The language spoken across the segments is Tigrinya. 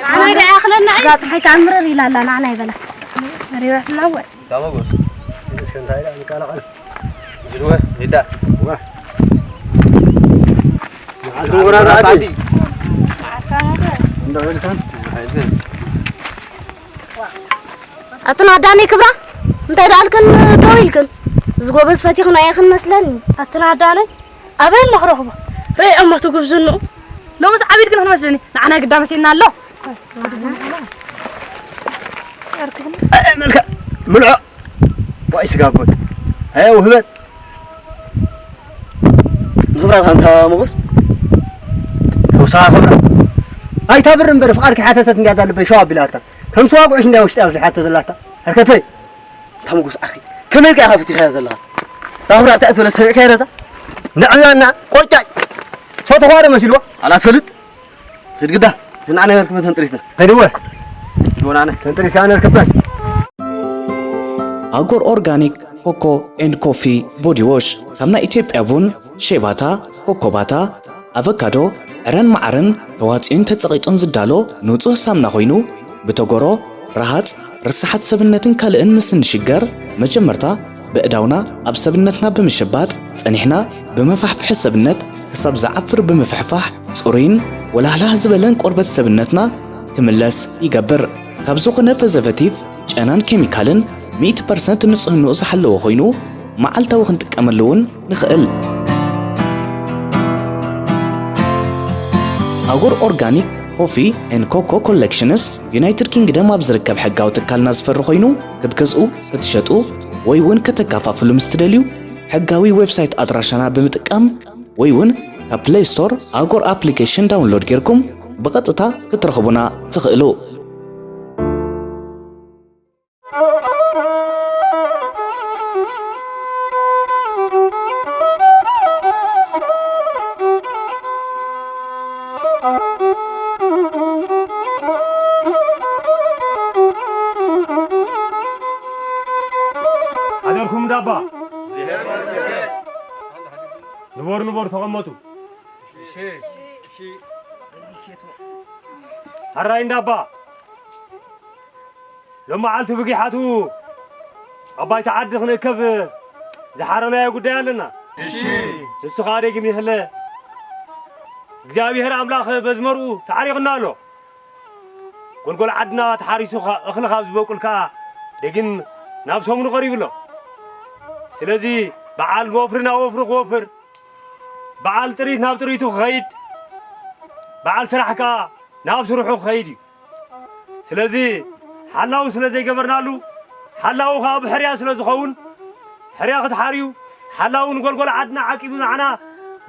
ንዓና ይረኣኽለና እዩ። እዛ ፀሓይ ከዓ ምርር ኢላ ኣላ፣ ንዓና ይበላ። መሪባትና እወ። ታመጎስ። እስከ እንታይ ኢላ ንቃላቐል? ጅልወ፣ ሊዳ። እወ። መዓልቲ ወራዳ ዓዲ። ዓዲ። እንዳ ወልታን። ኣይዘን። ኣትን ኣዳኒ ክብራ፣ እንታይ ደኣልክን ደው ኢልክን? እዚ ጎበዝ ፈቲኽና ኢኽን መስለኒ። ኣትን ኣዳኒ፣ ኣበይ እሞ ክረኽቦ? ርእዮሞ ትጉብዝንኡ። ሎምስ ዓቢድ ግን ክንመስልኒ፣ ንዓና ግዳ መሲልና ኣሎ። ኣይ፣ መልክዕ፣ ምልዖ። ዋይ፣ ስጋ ጎል። ኣይ፣ ውህበት። ንኽብራ ኣንታ ሞጎስ። ተውሳኻ ክብራ። ኣይታ ብር እምበር፣ ፍቓድ ከይሓተተት እንድያ እዛ ልበይ ሸው ኣቢላታ። ከም ስዋ ጉዕሽ እንድያ ውሽጢ ኣፍሊሓቶ ዘላታ። ሕርከተይ። ኣንታ ሞጎስ ኣኺ፣ ከመይ ኢልካ ኢኻ ፈቲኻያ ዘለኻ? እታ ክብራ እንታይ ትበለ ሰሚዕካያ ነታ? ንዕላና ቆጫጭ። ሰው ተዃረ መሲልዋ። ኣላ ትፈልጥ? ሂድ ግዳ፣ ንዓና ነርክበተን ጥሪትና። ከይድወ። ሂድ ወናነ። ተንጥሪትና ነርክበን። ኣጎር ኦርጋኒክ ኮኮ ኤንድ ኮፊ ቦዲ ዎሽ ካብ ናይ ኢትዮጵያ ቡን፣ ሼባታ፣ ኮኮባታ፣ ኣቨካዶ፣ ዕረን መዓርን ተዋጽኡን ተጸቒጡን ዝዳሎ ንጹህ ሳምና ኮይኑ፣ ብተጎሮ፣ ረሃጽ፣ ርስሓት ሰብነትን ካልእን ምስ እንሽገር፣ መጀመርታ ብእዳውና ኣብ ሰብነትና ብምሽባጥ፣ ጸኒሕና ብመፋሕፍሒ ሰብነት ክሳብ ዝዓፍር ብምፍሕፋሕ፣ ጽሩይን ወላህላህ ዝበለን ቆርበት ሰብነትና ክምለስ ይገብር። ካብ ዝኾነ ፕሪዘርቬቲቭ፣ ጨናን ኬሚካልን ሚእቲ ፐርሰንት ንጽህንኡ ዝሓለወ ኮይኑ፣ መዓልታዊ ክንጥቀመሉ እውን ንኽእል። ኣጎር ኦርጋኒክ ኮፊ ኤንድ ኮኮ ኮሌክሽንስ ዩናይትድ ኪንግደም ኣብ ዝርከብ ሕጋዊ ትካልና ዝፈሪ ኮይኑ፣ ክትገዝኡ፣ ክትሸጡ ወይ እውን ከተከፋፍሉ ምስ ትደልዩ፣ ሕጋዊ ዌብሳይት ኣድራሻና ብምጥቃም ወይ እውን ካብ ፕሌይ ስቶር ኣጎር ኣፕሊኬሽን ዳውንሎድ ጌርኩም ብቐጥታ ክትረኽቡና ትኽእሉ። ሓደርኩም እንዳባ። ንበሩ፣ ንበሩ፣ ተቐመጡ። ሕራይ እንዳባ። ሎም መዓልቲ ብጊሓቱ ኣብ ባይታ ዓዲ ክንእከብ ዝሓረናዮ ጉዳይ ኣለና። እሺ። ንሱ ኸኣ ደጊም ይሕለ። እግዚኣብሔር ኣምላኽ በዚ መርኡ ተዓሪቑና ኣሎ። ጎልጎል ዓድና ተሓሪሱ ኸ-፣ እኽሊ ካብ ዝበቁል ከኣ ደጊም ናብ ሰሙኑ ቀሪቡ ኣሎ። ስለዚ በዓል ወፍሪ ናብ ወፍሪ ክወፍር፣ በዓል ጥሪት ናብ ጥሪቱ ክኸይድ፣ በዓል ስራሕ ከኣ ናብ ስርሑ ክኸይድ እዩ። ስለዚ ሓላው ስለ ዘይገበርናሉ፣ ሓላው ኸኣ ብሕርያ ስለ ዝኸውን፣ ሕርያ ክትሓርዩ፣ ሓላው ንጎልጎል ዓድና ዓቂቡ ንዓና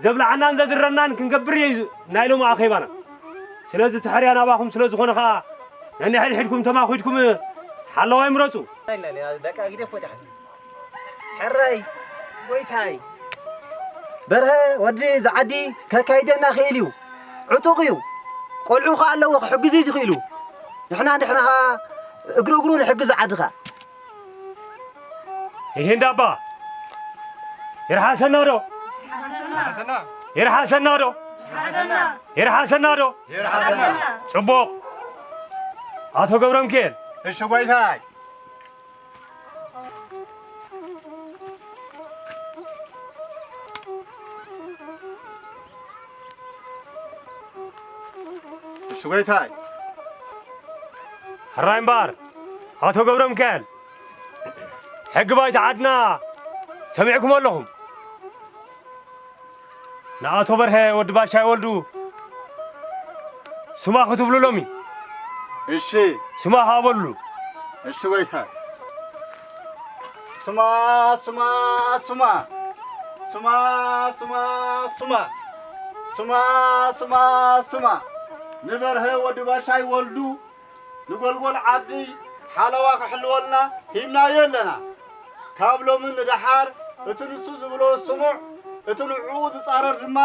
ዘብልዓናን ዘዝረናን ክንገብር እዩ ናይ ሎሚ ኣኼባና። ስለዚ እቲ ሕርያ ናባኹም ስለ ዝኾነ ኸኣ ነንሕድሕድኩም ተማኺድኩም ሓላዋይ ምረጹ። በቃ ግደፎ ዲኻ? ሕራይ፣ ጎይታይ። በርሀ ወዲ ዝዓዲ ከካይደና ክእል እዩ። ዕጡቕ እዩ። ቆልዑ ኸኣ ኣለዎ ክሕግዙ ዝኽእሉ። ንሕና ንሕና ኸኣ እግሪ እግሩ ንሕግዝ ዓድኻ። ይሄ እንዳባ ይርሓሰና ዶ? ይርሓሰና ዶ? ይርሓሰና ዶ? ይርሓሰና። ጽቡቕ። ኣቶ ገብረ ሚካኤል። እሺ ጎይታይ። እሺ ጎይታይ። ሕራይ እምበኣር፣ ኣቶ ገብረ ሚካኤል፣ ሕጊ ባይታ ዓድና ሰሚዕኩም ኣለኹም። ንኣቶ በርሀ ወዲ ባሻይ ወልዱ ስማ ክትብሉ ሎሚ። እሺ። ስማ ሃበሉ። እሺ ጎይታ። ስማ፣ ስማ፣ ስማ። ስማ፣ ስማ፣ ስማ። ስማ፣ ስማ፣ ስማ። ንበርሀ ወዲ ባሻይ ወልዱ ንጎልጎል ዓዲ ሓለዋ ክሕልወልና ሂብናዮ ኣለና። ካብ ሎሚ ንደሓር እቲ ንሱ ዝብሎ ስሙዕ፣ እቲ ንዕኡ ዝጻረር ድማ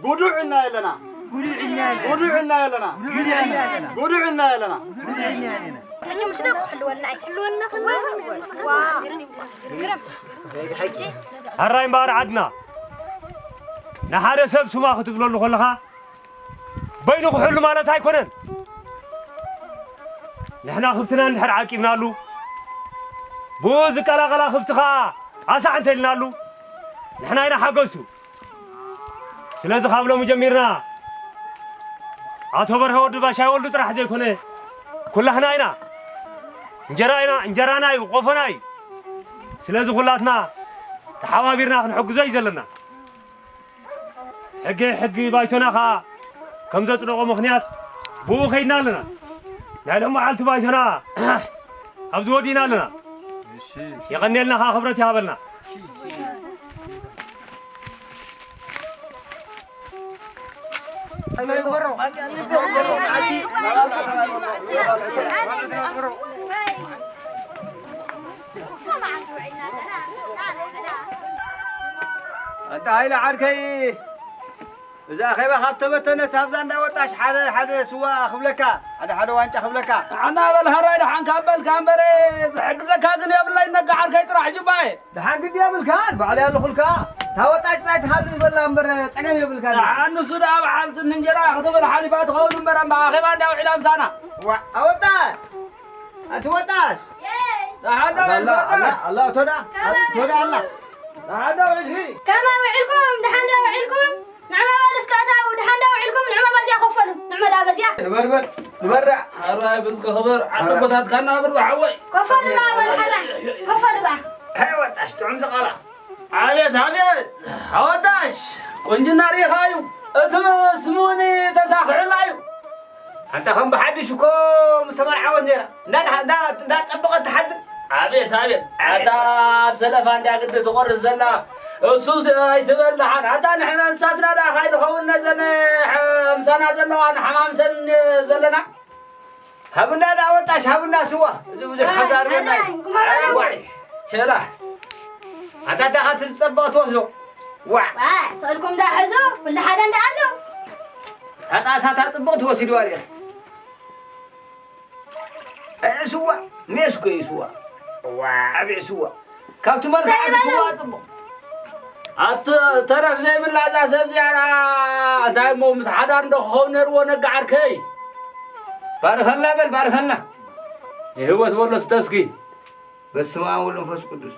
ጉዱዕ ኢልና ኣለና። ጉዱዕ ኢልና ኣለና። ጉዱዕ ኢልና ኣለና። ጉዱዕ ኢልና ኣለና። ጉዱዕ ኢልና ኣለና። ጉዱዕ ኢልና ኣለና። ጉዱዕ ኢልና ኣለና። ሕጂ ምሽ ደቁ ክሕልወልና እዩ። ክሕልወልና ከሎ፣ ዋ። ሕራይ እምበኣር ዓድና ንሓደ ሰብ ስማ ክትብለሉ ከለኻ በይኑ ክሕሉ ማለት ኣይኮነን። ንሕና ክብትና እንድሕር ዓቂብናሉ፣ ብኡ ዝቀላቐላ ክብቲ ኸኣ ኣሳዕ እንተኢልናሉ፣ ንሕና ኢና ሓገሱ። ስለዚ ካብ ሎሚ ጀሚርና ኣቶ በርሀ ወዲ ባሻይ ወልዱ ጥራሕ ዘይኮነ፣ ኩላህና ኢና። እንጀራ ኢና፣ እንጀራና እዩ፣ ቆፎና እዩ። ስለዚ ኩላትና ተሓባቢርና ክንሕግዞ እዩ ዘለና። ሕጊ፣ ሕጊ ባይቶና ኸኣ ከም ዘጽደቖ ምኽንያት ብኡ ከይድና ኣለና። ናይ ሎም መዓልቲ ባይቶና ኣብዚ ወዲእና ኣለና። የቐንየልና ኸኣ ክብረት ይሃበልና። ኣንታ ሃይለ ዓርከይ፣ እዚ ኣኼባ ካብ ተበተነስ ኣብዛ እንዳ ወጣሽ ሓደ ሓደ ስዋ ክብለካ፣ ሓደ ሓደ ዋንጫ ክብለካ። ንዓና በል ሃራይ ደሓንካ በልካ እምበር፣ ዝሕግዘካ ግን የብለይ ነጋ ዓርከይ ጥራሕ ጅባየ። ደሓን ግዲ የብልካን፣ ባዕለይ ኣለኹልካ። እታ ወጣሽ ጥራይ ትሃሉ ይበላ እምበር ጸገም የብልካን። ደሓን ንሱ ደኣ በዓል ስኒ እንጀራ ክትብል ሓሊፋ ትኸውን እምበር፣ እምባ ኣኼባ እንዳ ውዒላ ምሳና። ዋ፣ ኣወጣሽ! ኣንቲ ወጣሽ! የይ! ደሓን ዶ ኣላ፣ ወጣሽ? ኣላ፣ ኣላ፣ ቶዳ፣ ከመይ ቶዳ ኣላ። ደሓን ዶ ውዒልኪ? ከመይ ውዒልኩም? ደሓን ዶ ውዒልኩም? ንዕመ በል እስከ እታው፣ ደሓን ዶ ውዒልኩም? ንዕመ በዚያ ኮፈሉ፣ ንዕመ ደኣ በዚያ። ንበር፣ ንበር፣ ንበር። ኣራይ ብዝጊ ክበር፣ ዓዲ ኣራ። ቦታትካ እናብር ዝሓወይ። ኮፈሉ በኣ በል ሓራይ፣ ኮፈሉ በኣ። ሃይ ወጣሽ፣ ጥዑም ዝቐራ። ኣቤት፣ ኣቤት፣ ኣወጣሽ፣ ቁንጅና ርኢኻዩ፣ እቲ ስሙኒ ተሳኺዑላ እዩ። ኣንታ ከም ብሓድሽ እኮ ምስ ተመርዓወት ነይራ። እንዳ፣ እንዳ፣ እንዳጸበቐት ትሓድር። ኣቤት፣ ኣቤት። ኣታ ኣብ ሰለፋ እንድያ ግዲ ትቖርስ ዘላ። እሱ ስ-፣ ኣይትበል ደሓን። ኣታ ንሕና እንስሳትና ደኣ ካይ ንኸውን ነዘን፣ ሕ-፣ ምሳና ዘለዋ ንሓማምሰን ዘለና። ሃብና ደኣ ወጣሽ፣ ሃብና ስዋ። እዚ ብዙሕ ኣይ፣ ከዛርበና ኣይ፣ እዩ። ጉማማ ደኣ። ዋይ፣ ቸላ። ኣታ ደኣ ካቲ ዝጸበቐ ትወስዶ። ዋዕ። ዋዕ፣ ስእልኩም ደኣ ሕዙ፣ ኩሉ ሓደ እንዳ ኣሎ። ኣታ ጣሳታ ጽብቕቲ ወሲድዋ ዲኻ። እ፣ ስዋ፣ ሜስ እኮ እዩ ስዋ። ዋዕ፣ ኣቤት ስዋ። ካብቲ መልክዓ እቲ ስዋ ጽቡቕ። ኣቲ ተረፍ ዘይብላ እዛ ሰብ እዚኣ፣ እንታይ እሞ ምስ ሓዳር እንዶ ክኸውን ነርዎ ነጋ ዓርከይ። ባርኸልና በል፣ ባርኸልና። የህይወት በሎ ስተ እስኪ። በስመ አብ ወወልድ ወመንፈስ ቅዱስ።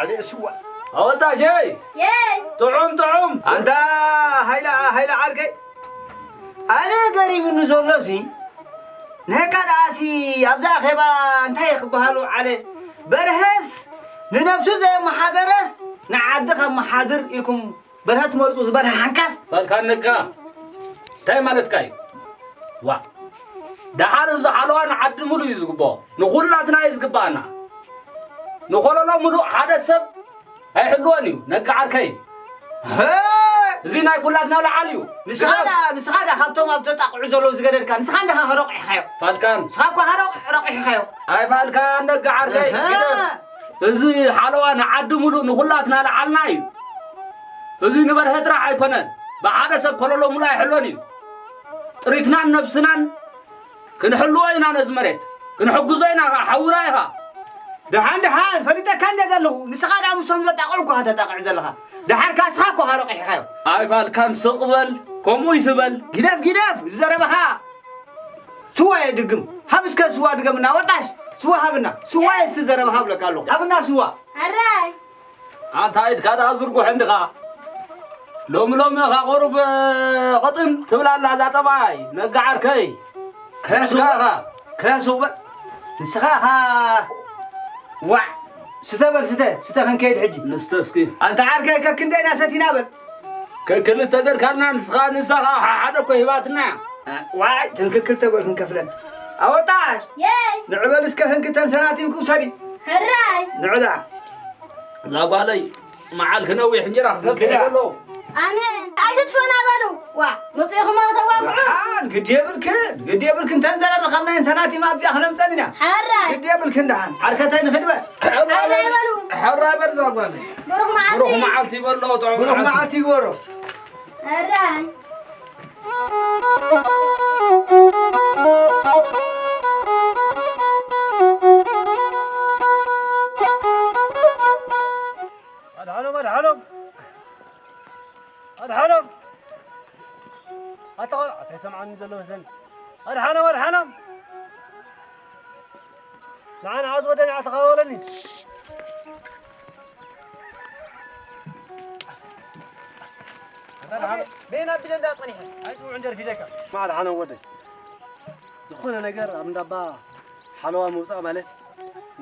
ኣቤት ስዋ። ኣወጣሸይ። የይ። ጥዑም፣ ጥዑም። ኣንታ ሃይለ፣ ሃይለ ዓርከይ። ኣነ ገሪሙኒ ዘሎሲ፣ ነካ ደኣሲ ኣብዛ ኣኼባ እንታይ ክበሃል ወዓለ? በርሀስ ንነብሱ ዘየመሓደረስ ንዓዲ ከመሓድር ኢልኩም በርሀ ትመርጹ ዝበርሀ ሓንካስ። ፋልካን ነጋ፣ እንታይ ማለትካ እዩ? ዋ፣ ደሓር እዚ ሓለዋ ንዓዲ ሙሉእ እዩ ዝግብኦ። ንኹላትና እዩ ዝግብኣና። ንኾለሎ ሙሉእ ሓደ ሰብ ኣይሕልወን እዩ፣ ነጋ ዓርከይ። ሀ! እዚ ናይ ኩላትና ለዓል እዩ። ንስኻ ግደፍ። ደኣ፣ ንስኻ ደኣ ካብቶም ኣብ ዘጣቕዑ ዘለዉ ዝገደድካ፣ ንስኻ እንዲኻ ረቑሒኻዮ። ፋልካን። ንስኻ እኮ ኢኻ ረቑ-፣ ረቑሒኻዮ። ኣይ ፋልካን፣ ነጋ ዓርከይ፣ እህ። ግደፍ። እዚ ሓለዋ ንዓዲ ሙሉእ ንኹላትና ለዓልና እዩ። እዚ ንበርሀ ጥራሕ ኣይኮነን፣ ብሓደ ሰብ ኮለሎ ሙሉእ ኣይሕሎን እዩ። ጥሪትናን ነብስናን ክንሕልዎ ኢና ነዚ መሬት፣ ክንሕግዞ ኢና ኸዓ፣ ሓውና ኢኻ። ደሓን፣ ደሓን፣ ፈሊጠካ እንደ ዘለኹ፣ ንስኻ ደኣ ምስቶም ዘጣቕዑ እኮ ተጣቕዕ ዘለኻ። ደሓር ካስኻ እኮ ረቂሕካዮ። ኣይ ፋልካን ስቕ በል፣ ከምኡ ይትበል። ግደፍ፣ ግደፍ፣ እዚ ዘረባኻ። ስዋ እየ ድግም። ሃብ እስከ ስዋ ድገምና፣ ወጣሽ፣ ስዋ ሃብና። ስዋ እየ እስቲ ዘረባ ሃብለካ ኣለኹ። ሃብና ስዋ። ኣራይ። ኣንታ ኢድካ ደኣ ዝርጉሕ እንዲኻ። ሎሚ ሎሚ እኻ ቁሩብ ቅጥን ትብላ ኣላ እዛ ጠባይ፣ ነጋ ዓርከይ። ከያሱ ኢድካ እኻ። ከያሱ በል። ንስኻ እኻ ዋዕ። ስተ በል፣ ስተ፣ ስተ ክንከይድ ሕጂ። ንስተ እስኪ። ኣንታ ዓርከይ ከክንደይና ሰቲና በል። ከክልተ ገርካልና ንስኻ፣ ንስኻ ሓደ እኮ ሂባትና። ዋይ፣ ተንክክል ተበል ክንከፍለን። ኣወጣሽ! የይ! ንዕበል እስከ ህንክተን ሰናቲም ክውሰዲ። ሕራይ! ንዕዳ። እዛ ጓለይ፣ መዓል ክነዊሕ እንጀራ ክሰብሕ እንክዳ። ከሎ። ኣሜን። ኣይትጥፈና በሉ። ዋ፣ መጺእኹም ኣብ ተዋግዑ። ደሓን፣ ግዲ የብልክን፣ ግዲ የብልክን። ተንዘረርኻብናየን ሰናቲም ኣብዚኣ ክነምጸን ኢና። ሕራይ! ግዲ የብልክን ደሓን። ዓርከተይ ንኽድበ። ሕራይ በሉ። ሕራይ በል እዛ ጓለይ። ብሩኽ መዓልቲ። ብሩኽ መዓልቲ ይበሎ፣ ጥዑም ብሩኽ መዓልቲ። መዓልቲ ይግበሮ። ሕራይ። ኣድሓኖም፣ ኣድሓኖም። ኣድሓኖም። ኣታ ቆልዓ፣ እንታይ ሰምዓኒ ዘሎ መስለኒ። ኣድሓ-፣ ኣድሓኖም። ንዓ ንዓ ዝወደይ ንዓ ተቓወለኒ። ኣታ ድሓን በየን ኣቢለ እንዳ ጸኒሐ? ኣይስምዑ እንጀር ፊደካ። ማዕድ ሓነው ወደይ። ዝኾነ ነገር ኣብ እንዳባ ሓለዋ ምውጻእ ማለት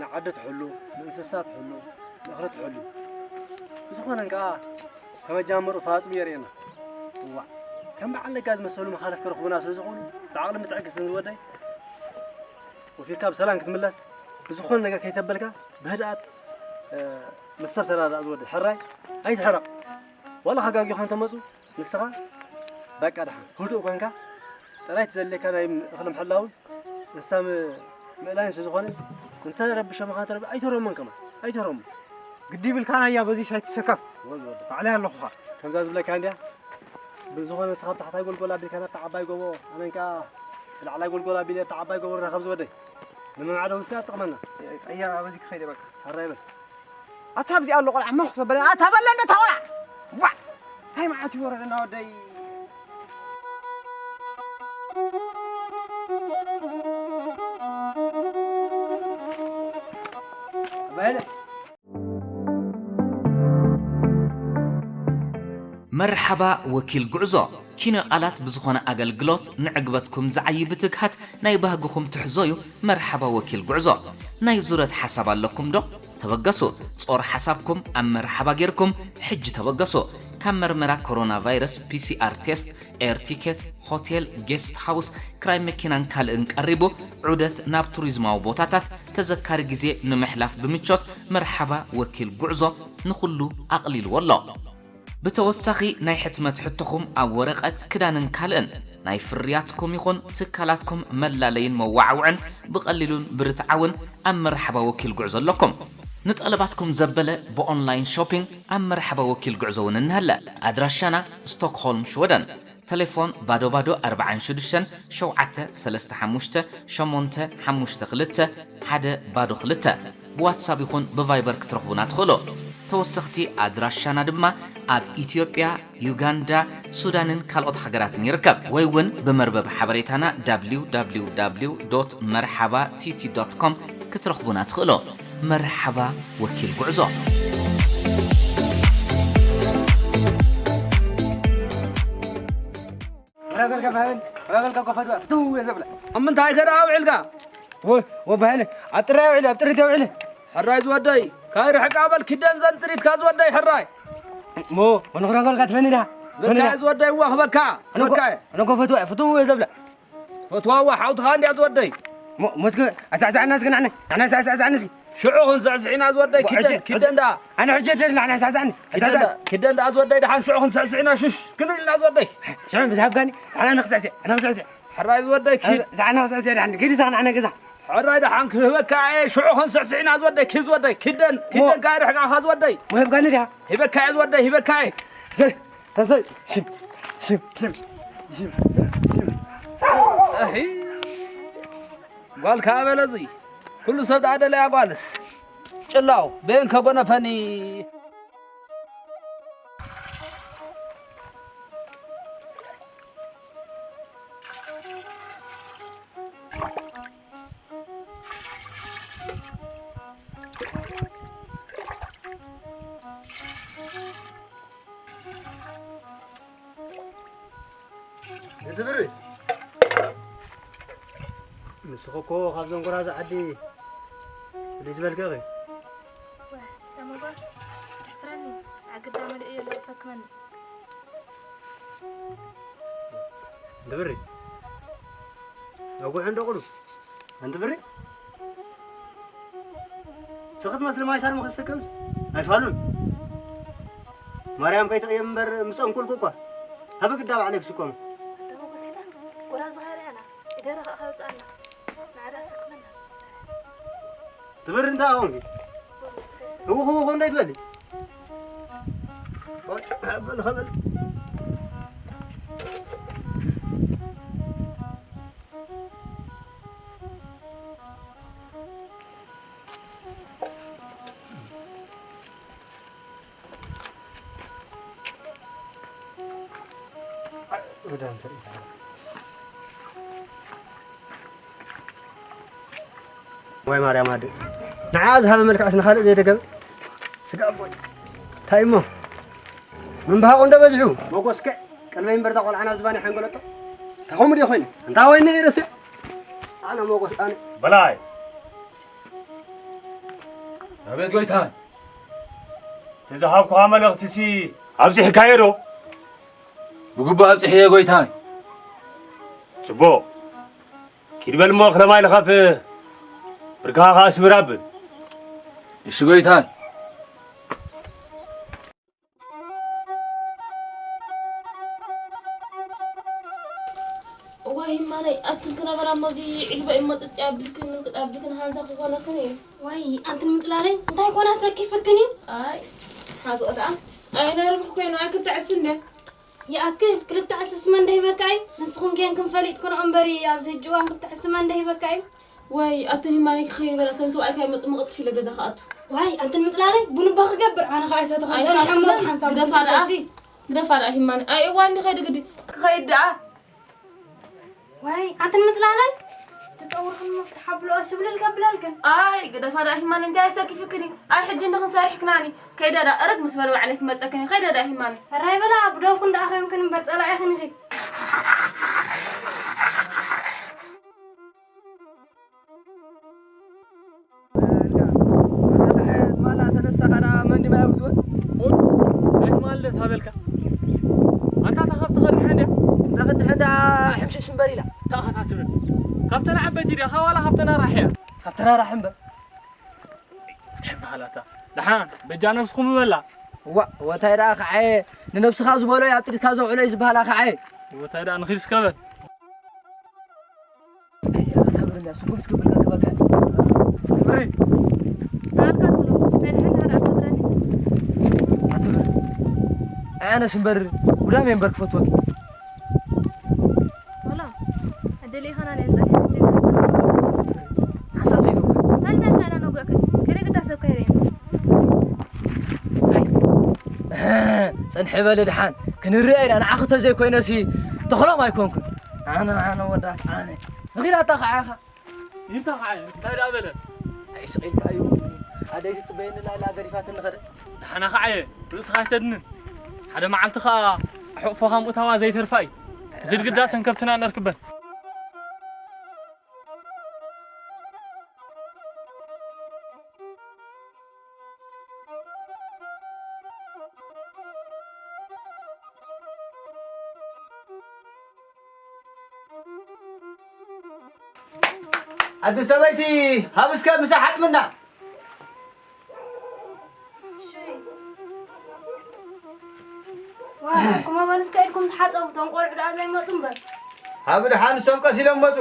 ንዓዲ ትሕሉ፣ ንእንስሳ ትሕሉ፣ ምኽሪ ትሕሉ። ዝኾነ እንከኣ ከመጃምሩ ፈጻሚ የርእየና። እዋእ፣ ከም በዓል ነጋ ዝመሰሉ መኻልፍ ክረኽቡና ስለ ዝኾኑ ብዓቕልን ብትዕግስትን ዝወደይ ወፊርካ ብሰላም ክትምለስ ብዝኾነ ነገር ከይተበልካ ብህድኣት፣ እ፣ ምስ ሰብ ተረዳዳእ ዝወደይ። ሕራይ ኣይትሕረቕ። ዋላ ካጋጊኻ እንተመጹ ንስኻ በቃ ደሓን ህዱእ ኮንካ ጥራይ እቲ ዘድልየካ ናይ እኽሊ ምሕላውን እንስሳ ም-፣ ምእላይን ስለ ዝኾነ እንተረብሾምኻ እንተረብ-፣ ኣይተረሞን ከማን ኣይተረሞ። ግዲ ይብልካ ናያ በዚ ሻይ ትሰከፍ። ወዝ ወደ። ባዕለይ ኣለኹኻ። ከምዛ ዝብለካ እንድያ ብዝኾነ ንስኻ ኣብ ታሕታይ ጎልጎል ኣቢልካ ናብታ ዓባይ ጎቦ ኣነን ከኣ ብላዕላይ ጎልጎል ኣቢለ ኣብታ ዓባይ ጎቦ ንራኸብ ዝወደይ። ንምምዓዶ ውስያ ትጠቕመና። ቀያ በዚ ክኸይደ በቃ። ሕራይ በል። ኣታ ኣብዚ ኣሎ ቆልዓ ሞኽ ተበለ ኣታ በለ እንደ ታወራ። ዋ! እንታይ መዓት ይወረደና ወደይ። በለ። መርሓባ ወኪል ጉዕዞ። ኪነ ቃላት ብዝኾነ ኣገልግሎት ንዕግበትኩም ዝዓዪ ብትግሃት ናይ ባህግኹም ትሕዞ እዩ። መርሓባ ወኪል ጉዕዞ። ናይ ዙረት ሓሳብ ኣለኩም ዶ? ተበገሱ። ጾር ሓሳብኩም ኣብ መርሓባ ጌርኩም ሕጂ ተበገሱ። ካብ መርመራ ኮሮና ቫይረስ፣ ፒ ሲ ኣር ቴስት፣ ኤር ቲኬት፣ ሆቴል፣ ጌስት ሃውስ፣ ክራይ መኪናን ካልእን ቀሪቡ፣ ዑደት ናብ ቱሪዝማዊ ቦታታት ተዘካሪ ግዜ ንምሕላፍ ብምቾት መርሓባ ወኪል ጉዕዞ ንኹሉ ኣቕሊልዎ ኣሎ። ብተወሳኺ ናይ ሕትመት ሕቶኹም ኣብ ወረቐት፣ ክዳንን ካልእን ናይ ፍርያትኩም ይኹን ትካላትኩም መላለይን መዋዓውዕን ብቐሊሉን ብርትዓውን ኣብ መርሓባ ወኪል ጉዕዞ ኣለኩም። ንጠለባትኩም ዘበለ ብኦንላይን ሾፒንግ ኣብ መርሓባ ወኪል ጉዕዞ እውን እንሀለ። ኣድራሻና ስቶክሆልም ሽወደን። ተሌፎን ባዶ ባዶ ኣርባዓን ሽዱሽተን ሸውዓተ ሰለስተ ሓሙሽተ ሸሞንተ ሓሙሽተ ክልተ ሓደ ባዶ ክልተ። ብዋትሳፕ ይኹን ብቫይበር ክትረኽቡና ትኽእሉ። ተወሰኽቲ ኣድራሻና ድማ ኣብ ኢትዮጵያ፣ ዩጋንዳ፣ ሱዳንን ካልኦት ሃገራትን ይርከብ። ወይ እውን ብመርበብ ሓበሬታና ደብሊው ደብሊው ደብሊው ዶት መርሓባ ቲ ቲ ዶት ኮም ክትረኽቡና ትኽእሉ። መርሓባ ወኪል ጉዕዞ። ረገልካ ባህል፣ ረገልካ ኮፈት ፍትው እየ ዘብላ። ኣብ ምንታይ ከ ደኣ ውዒልካ? ወ-፣ ወባህለ፣ ኣብ ጥራይ ውዒለ፣ ኣብ ጥሪት ውዒለ። ሕራይ ዝወደይ፣ ካይ ርሕቃ በል ኪደን ዘን ጥሪትካ ዝወደይ ሕራይ። ሞ፣ ወንኽ ረገልካ ትፈኒ ዳ? በካ ትፈኒ ዳ? ዝወደይ እዋ ክበካ፣ ኣነ ኮ-፣ ክበካ እየ። ኣነ ኮ ፈትዋ፣ ፍትው እየ ዘብላ። ፈትዋዋ ሓውትኻ እንድያ ዝወደይ። ሞ-፣ ሞስከ፣ ኣሳዕሳዕና እስከ ንዓና፣ ንዓና ኣሳዕሳዕና እስኪ። ሽዑ ክንስዕስዒና ዝወደይ ዋ፣ ኪደን፣ ሕጂ፣ ኪደን ደኣ። ኣነ ሕጂ ደል ንዓና ኣሳዕሳዕኒ፣ ኪደን ኣሳዕሳዕኒ። ደኣ፣ ኪደን ደኣ ዝወደይ ደሓን ሽዑ ክንስዕስዒና ሽሽ ክንብልና ዝወደይ። ሽዑ ምስ ሃብካኒ፣ ንዓና ንኽስዕስዕ፣ ንኽስዕስዕ። ሕራይ ዝወደይ ኪድ። ንዓና ንኽስዕስዕ ደሓን፣ ኪድ ኢሳኽ ንዓና ገዛ። ሕራይ ደሓን ክህበካ እየ፣ ሽዑ ክንስዕስዒና ዝወደይ፣ ኪድ ዝወደይ፣ ኪደን፣ ሞ-፣ ኪደን ካይ ርሕቃኻ ዝወደይ። ሞ ሂብካኒ ድያ? ሂበካ እየ ዝወደይ፣ ሂበካ እየ። ዘይ፣ ተዘይ፣ ሽም፣ ሽም፣ ሽም፣ ሽም፣ ሽም። ኣሂ። ጓል ከኣ በለዙይ፣ ኩሉ ሰብ ደኣ ደለያ ጓልስ። ጭላው፣ በየን ከጎነፈኒ። እቲ ብሪ። ንስኺ እኮ ካብዞም ጎራዙ ዓዲ ፍልይ ዝበልኪ ኢኺ። ወ-፣ ደመጎ፣ ትሕፍረኒ፣ ኣግዳ መሊኤ የለ ክሰክመኒ። ኣንቲ ብሪ። ኣጉዕ እንዶ ቁሉ። ኣንቲ ብሪ። ስኽት መስሊ ማይ ሳር ምኽስከም ኣይፋሉን። ማርያም ከይትቕየም እምበር ምጸንኩልኩ እኳ። ሃበ ግዳ ባዕለይ ክስከሙ። ደመጎ ሰይጣን፣ ጎራዙ ኸይርያና፣ ይደረቕ ኣኻ ይውፅኣና። ንዓዳ ሰክመና። ትብር እንታይ ኣኾንኪ? ህውኽ ህውኽ እንዶ ይትበሊ። ቆይ፣ በል ኸበል። ወይ ማርያም ኣደ፣ ንዓ ዝሃበ መልክዕስ ንኻልእ ዘይደገመ። ስጋ ኣቦይ፣ እንታይ እሞ? ምንባሃቑ እንዶ በዚሑ። ሞጎስከ፣ ቀልበይ እምበር እዛ ቆልዓ ናብ ዝባን ይሓንገለጦ። እንታይ ከምኡ ድዩ ኮይኑ? እንታይ ወይኒ ይርስዕ? ኣነ ሞጎስ፣ ኣነ። በላይ። ኣቤት ጎይታይ። እቲ ዝሃብኩኻ መልእኽቲሲ ኣብጺሕካዮ ዶ? ብግቡእ ኣብጺሐዮ ጎይታይ። ጽቡቕ። ኪድ በል እሞ ክረማይ ልኸፍ፣ ብርካኻ ኸኣ ስብር ኣብል። እሺ ጎይታይ። እዋይ ማነይ ኣትን ክነበራ እሞ እዚ ዒልቦ እሞ ጥጽ ኣብልክን ኣብልክን ሃንዛ ክኾነክን እዩ። ዋይ ኣንትን ምጽላለይ እንታይ ኮና ሰኪፍክን እዩ? ኣይ ሓዝኦ ደኣ ኣይነ ርብሕ ኮይኑ ኣይ ክልተ ዕስ እንደ ይኣክል ክልተ ዕስስ መን ደሂበካ እዩ? ንስኹም ኬንክን ፈሊጥክንኦ እምበሪ ኣብዚ ሕጂ እዋን ክልተ ዕስ መን ደሂበካ እዩ? ወይ ኣትን ሂማነይ ክኸይድ በላ፣ እቶም ሰብኣይ ካይመጹ ምቕጥፍ ኢለ ገዛ ክኣቱ። ዋይ ኣንትን ምጽላለይ ቡንባ ክገብር ኣነ ኸኣ ኣይሰተኹን ጸኒሐ እሞ ኣይፈቕድን። ብሓንሳብ ግደፋ ደኣ። ክመጽእ። ግደፋ ደኣ ሂማነይ። ኣይ እዋን እንዲ ኸይድ ግዲ ክኸይድ ደኣ። ዋይ ኣንትን ምጽላለይ ትጸውርኽን መፍትሕ ኣብልኦ ስብልል ከብለልክን። ኣይ ግደፋ ደኣ ሂማነይ እንታይ ኣሰኪፍክኒ? ኣይ ሕጂ እንዲ ክንሰርሕክናኒ ከይዳ ደኣ እርግ ምስ በለ ባዕለይ ክመጸክኒ ከይዳ ደኣ ሂማነይ። ራይ በላ ብደውክን ደኣ ኸይንክን እምበር ጸላኢኽን ኢኺ። ትማላ ተነሳኻ ደኣ መን ድማ የውርድወ? ኦይ፣ ናይ ትማሊ ደስ ሃበልካ። ኣንታ እታ ካብ ተኸድሐ እንድያ? እታ ክድሐ ደኣ ሕምሽሽ እምበር ኢላ። እታ ኸታ ትብል። ካብተን ዓበይቲ ድያ? ካብ ዋላ ካብተን ኣራሕያ? ካብተን ኣራሕ እምበር። እንታይ በሃላታ? ደሓን፣ በጃ ነብስኹም በላ። እዋ፣ ወታይ ደኣ ኸዓየ፣ ንነብስኻ ዝበሎ ኣብ ጥሪትካ ዘውዕሎ እዩ ዝበሃላ ኸዓየ። ወታይ ደኣ ንኺድ እስከ በል። ኣይዚኣ ተብርና፣ ስጉም ስጉም ብልና ክበካ። ትብሪ። ናትካ ትብሎ፣ ናይ ድሓን ድሓን ኣትብረኒ። ኣትብሪ። ኣይ ኣነስ እምበር፣ ጉዳም እየ እምበር ክፈትወኪ። ቶላ፣ ዕድል ኢኻና ነንጸን ሕጂ ሓሳብ ዘይብሉ። ታልታ ታላ ነጓከ፣ ከደ ግዳ ሰብ ካይረ። ኣይ፣ ጽንሒ በሊ ድሓን፣ ክንርኢ ኢና፣ ንዓኺ ተዘይኮይነሲ፣ ተኽሎም ኣይኮንኩን። ኣነ፣ ኣነ ወዳት፣ ኣነ። ንኺዳታ ኸዓ ኢኻ። ኢልካ ኸዓ እንታይ ደኣ በለ? ኣይ፣ ስቕ ኢልካ እዩ። ኣደይ ትጽበየኒ ኢላ፣ ኢላ ገዲፋትኒ ኸደ። ደሓና ኸዓ እየ፣ ርእስኻ ኣይተድንን። ሓደ መዓልቲ ኸዓ ሕቕፎኻ ምእታዋ ዘይተርፋ እዩ። ንኺድ ግዳ እተን ከብትና ነርክበን። ኣቲ ሰበይቲ፣ ሃብ እስከ ምሳሕ ሓጥምና። እሺ። ዋ፣ ኩማ በል እስከ ኢድኩም ተሓጸቡ፣ እቶም ቆልዑ ደኣ ዘይመጹ እምበር። ሃብ ደሓን ንሶም ቀስ ኢሎም መጹ።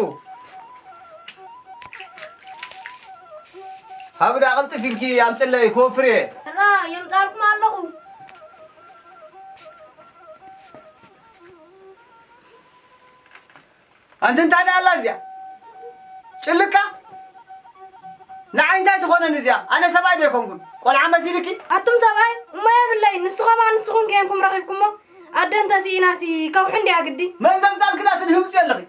ሃብ ደኣ ቅልጥፍ ኢልኪ ኣምጽለይ ክወፍር እየ። እራ፣ የምጻልኩም ኣለኹ። ኣንቲ እንታይ ደኣ ኣላ እዚኣ? ጭልቃ? ንዓይ እንታይ ትኾነኒ እዚኣ? ኣነ ሰብኣይ ዶ ኣይኮንኩን? ቆልዓ መሲልኪ? ኣቱም ሰብኣይ እሞ የብለይ፣ ንስኹም ንስኹም ኬንኩም ረኺብኩሞ? ኣደ እንተ ስኢናሲ ከውሒ እንድያ ግዲ። መን ዘምጻልኪ ደኣ ትድህብጺ ኣለኺ?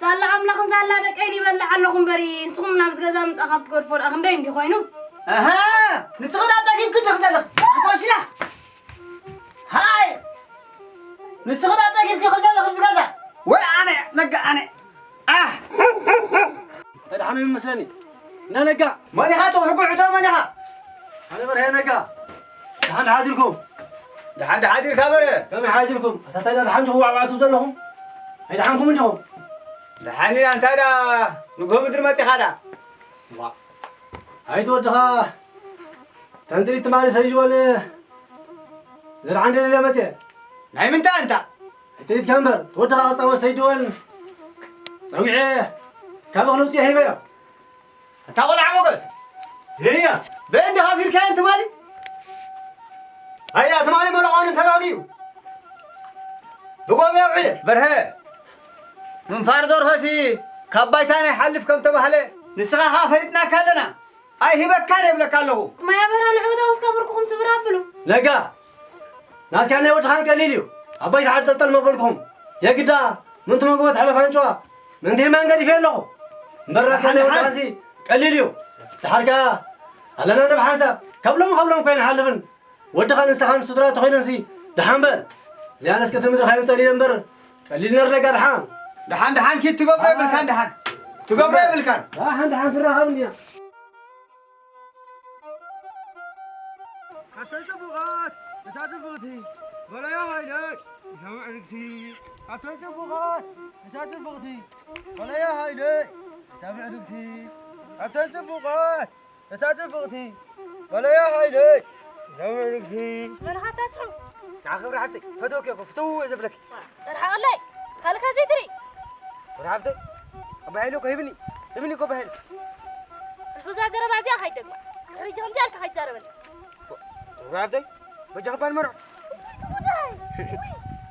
ሳላ ኣምላኽን ሳላ ደቀይን ይበልዕ ኣለኹ እምበሪ፣ ንስኹም ናብዚ ገዛ ምጻእ ካብ ትገድፎ ደኣ ክንደይ እንዲ ኮይኑ? ኣሃ፣ ንስኺ ደኣ ጸጊብኪ እንዲኺ ዘለኺ። ኣንታ ሽላ! ሃይ! ንስኺ ደኣ ጸጊብኪ ኢኺ ዘለኺ ኣብዚ ገዛ። ወይ ኣነ፣ ነጋ ኣነ። ኣህ! ተድሓኑ ይመስለኒ። እንዳ ነጋ። መን ኢኻ ትውሕጉ ዕቶ መን ኢኻ? ኣነ በርሀ ነጋ። ደሓን ሓዲርኩም? ደሓን ደሓዲርካ በርሀ። ከመይ ሓዲርኩም? ኣታ እንታይ ደኣ ደሓን ትዋዕዋዕ ትብሉ ዘለኹም? ኣይደሓንኩም እንዲኹም? ደሓን ኢና፣ እንታይ ደኣ ንግሆ ምድሪ መጺኻ ደኣ? ዋ። ኣይትወድኻ። ተንትሪት ትማሊ ሰይድወን ዘርዓ እንደሌለ መጽየ። ናይ ምንታይ ኣንታ? ኣይትሪትካ እምበር፣ ተወድኻ ክጻወት ሰይድወን ጸዊዐ ካብ ኣኽሊ ውጽእ ሂበዮ። ኣታ ቆልዓ ሞገስ። እያ። በእንዲ ሃፊርካየን ትማሊ? ኣያ ትማሊ መለኾንን ተጋግዩ። ብጎበ ኣውዕየ። በርሀ፣ ምንፋር ደርሆሲ ካብ ባይታ ናይ ሓልፍ ከም ተባህለ ንስኻ ኸኣ ፈሊጥናካ ኣለና። ኣይሂበካን እየ እብለካ ኣለኹ። ማይ ኣበራ ንዕኡ ተወስካ ብርኩኹም ስብር ኣብሉ። ነጋ፣ ናትካ ናይ ወድኻን ቀሊል እዩ። ኣባይ ተሓድ ጠልጠል መበልኩም። የግዳ፣ ምን ትመግቦ ተሕለፍ ኣንጭዋ። ምን ትህማን ገዲፈ ኣለኹ። እምበር ናትካ ናይ ወድኻንሲ ቀሊል እዩ። ደሓር ከኣ ኣለና ዶ ብሓንሳብ? ካብ ሎሚ ካብ ሎሚ ኮይና ሓልፍን። ወድኻን ንስኻን ስድራ ተኾይነንሲ ደሓን በል። እዚኣ ነስከተ ምድሪ ካይምጸእ ኢለ እምበር ቀሊል ነርነጋ ደሓን። ደሓን ደሓን ኪድ ትገብሮ የብልካን ደሓን። ትገብሮ የብልካን። ደሓን ደሓን ትራኸብ እንዲና። ኣታ ጽቡቓት፣ እታ ጽብቕቲ፣ በለያ ሃይለ፣ እታ ምዕርግቲ። ኣታ ጽቡቓት፣ እታ ጽብቕቲ፣ በለያ ሃይለ፣ እታ ምዕርግቲ። ኣታ ጽቡቓት፣ እታ ጽብቕቲ፣ በለያ ሃይለ፣ እታ ምዕርግቲ። መን ኢኻ እታ ጽሑፍ? ንዓ ክብሪ ሓፍተይ፣ ፈተውኪ እኮ፣ ፍተው እየ ዘብለኪ። ተርሓቐለይ፣ ካልካ ዘይትርኢ። ክብሪ ሓፍተይ፣ ኣባ ሃይለ እኮ ሂብኒ፣ ሂብኒ እኮ ኣባ ሃይለ። ሕልፉ እዛ ዘረባ እዚኣ ከይትደግማ። ድሕሪ ከምዚኣ ኢልካ ከይትዛረበኒ። ክብሪ ሓፍተይ፣ በጃኺ እባ ንመርዖ። ውይ፣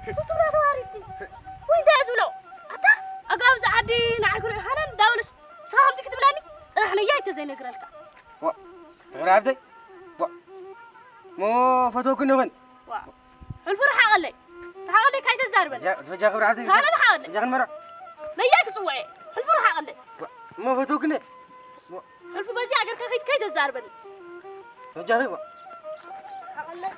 ውይ፣ ፍጡራ ተዋሪድኪ። ውይ፣ እንታይ እየ ዝብሎ? ኣታ፣ ኣጋ ኣብዚ ዓዲ ንዓይ ክሪኡ ሃነን እንዳበሉስ፣ ንስኻ ከምዚ ክትብለኒ? ጽናሕ ነያ ኣይተዘይነግረልካ። ዋ፣ ክብሪ ሓፍተይ፣ ዋ፣ ሞ ፈተውክኒ ይኾን? ዋ፣ ሕልፉ ርሓቐለይ። ርሓቐለይ፣ ካይተዛርበኒ። በጃ-፣ በጃኺ ክብሪ ሓፍተይ፣ ካነ ርሓቐለይ። በጃኺ ንመርዖ። ነያ ክጽውዐ። ሕልፉ ርሓቐለይ። ዋ፣ ሞ ፈተውክኒ። ዋ። ሕልፉ በዚኣ ገርካ ከይድ፣ ካይተዛርበኒ። በጃኺ፣ ዋ። ርሓቐለይ።